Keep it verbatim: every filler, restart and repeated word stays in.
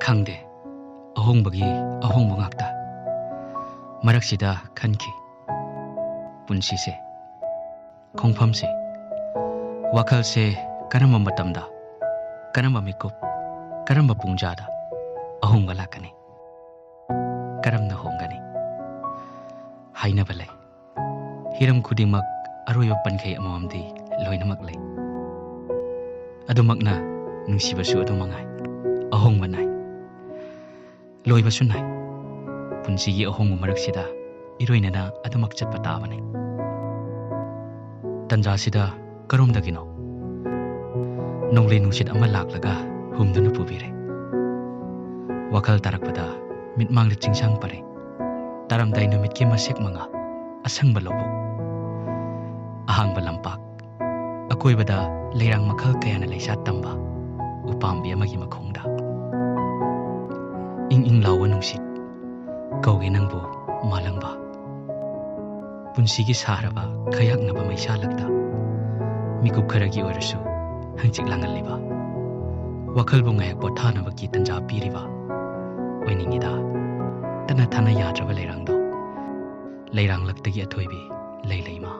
ꯈꯪꯗꯦ, ꯑꯍꯣꯡꯕꯒꯤ ꯑꯍꯣꯡꯕ ꯉꯥꯛꯇ꯫ ꯃꯔꯛꯁꯤꯗ ꯈꯟꯈꯤ, ꯄꯨꯟꯁꯤꯁꯦ, ꯈꯣꯡꯐꯝꯁꯦ, ꯋꯥꯈꯜꯁꯦ ꯀꯔꯝꯕ ꯃꯇꯝꯗ, ꯀꯔꯝꯕ ꯃꯤꯀꯨꯞ, ꯀꯔꯝꯕ ꯄꯨꯡꯖꯥꯗ ꯑꯍꯣꯡꯕ ꯂꯥꯛꯀꯅꯤ? ꯀꯔꯝꯅ ꯍꯣꯡꯒꯅꯤ? ꯍꯥꯏꯅꯕ ꯂꯩ, ꯍꯤꯔꯝ ꯈꯨꯗꯤꯡꯃꯛ ꯑꯔꯣꯏꯕ ꯄꯟꯈꯩ ꯑꯃꯃꯝꯗꯤ ꯂꯣꯏꯅꯃꯛ ꯂꯩ꯫ ꯑꯗꯨꯃꯛꯅ ꯅꯨꯡꯁꯤꯕꯁꯨ ꯑꯗꯨ ꯃꯉꯥꯏ, ꯑꯍꯣꯡꯕ ꯅꯥꯏ, ꯂꯣꯏꯕꯁꯨ ꯅꯥꯏ꯫ ꯄꯨꯟꯁꯤꯒꯤ ꯑꯍꯣꯡꯕ ꯃꯔꯛꯁꯤꯗ ꯏꯔꯣꯏꯅꯅ ꯑꯗꯨꯃꯛ ꯆꯠꯄ ꯇꯥꯕꯅꯤ꯫ ꯇꯟꯖꯥꯁꯤꯗ ꯀꯔꯣꯝꯗꯒꯤꯅꯣ ꯅꯣꯡꯂꯩ ꯅꯨꯡꯁꯤꯠ ꯑꯃ ꯂꯥꯛꯂꯒ ꯍꯨꯝꯗꯨꯅ ꯄꯨꯕꯤꯔꯦ꯫ ꯋꯥꯈꯜ ꯇꯥꯔꯛꯄꯗ ꯃꯤꯠꯃꯥꯡꯗ ꯆꯤꯡꯁꯥꯡ ꯄꯔꯦꯡ, ꯇꯥꯔꯝꯗꯥꯏ ꯅꯨꯃꯤꯠꯀꯤ ꯃꯁꯦꯛ ꯃꯉꯥ, ꯑꯁꯪꯕ ꯂꯧꯕꯨꯛ, ꯑꯍꯥꯡꯕ ꯂꯝꯄꯥꯛ, ꯑꯀꯣꯏꯕꯗ ꯂꯩꯔꯥꯡ ꯃꯈꯜ ꯀꯌꯥꯅ ꯂꯩꯁꯥ ꯇꯝꯕ ꯎꯄꯥꯝꯕꯤ ꯑꯃꯒꯤ ꯃꯈꯣꯡꯗ ꯏꯪ ꯏꯪ ꯂꯥꯎꯕ ꯅꯨꯡꯁꯤꯠ ꯀꯧꯒꯦ ꯅꯪꯕꯨ, ꯃꯥꯂꯪꯕ꯫ ꯄꯨꯟꯁꯤꯒꯤ ꯁꯥꯔꯕ ꯈꯌꯥꯛꯅꯕ ꯃꯩꯁꯥꯂꯛꯇ ꯃꯤꯀꯨꯞ ꯈꯔꯒꯤ ꯑꯣꯏꯔꯁꯨ ꯍꯪꯆꯤꯠ ꯂꯥꯡꯍꯜꯂꯤꯕ, ꯋꯥꯈꯜꯕꯨ ꯉꯥꯏꯍꯥꯛ ꯄꯣꯊꯥꯅꯕꯒꯤ ꯇꯟꯖꯥ ꯄꯤꯔꯤꯕ ꯑꯣꯏꯅꯤꯡꯉꯤꯗ꯫ ꯇꯠꯅ ꯊꯥꯅ ꯌꯥꯗ꯭ꯔꯕ ꯂꯩꯔꯥꯡꯗꯣ ꯂꯩꯔꯥꯡꯂꯛꯇꯒꯤ ꯑꯊꯣꯏꯕꯤ ꯂꯩꯂꯩꯃ꯫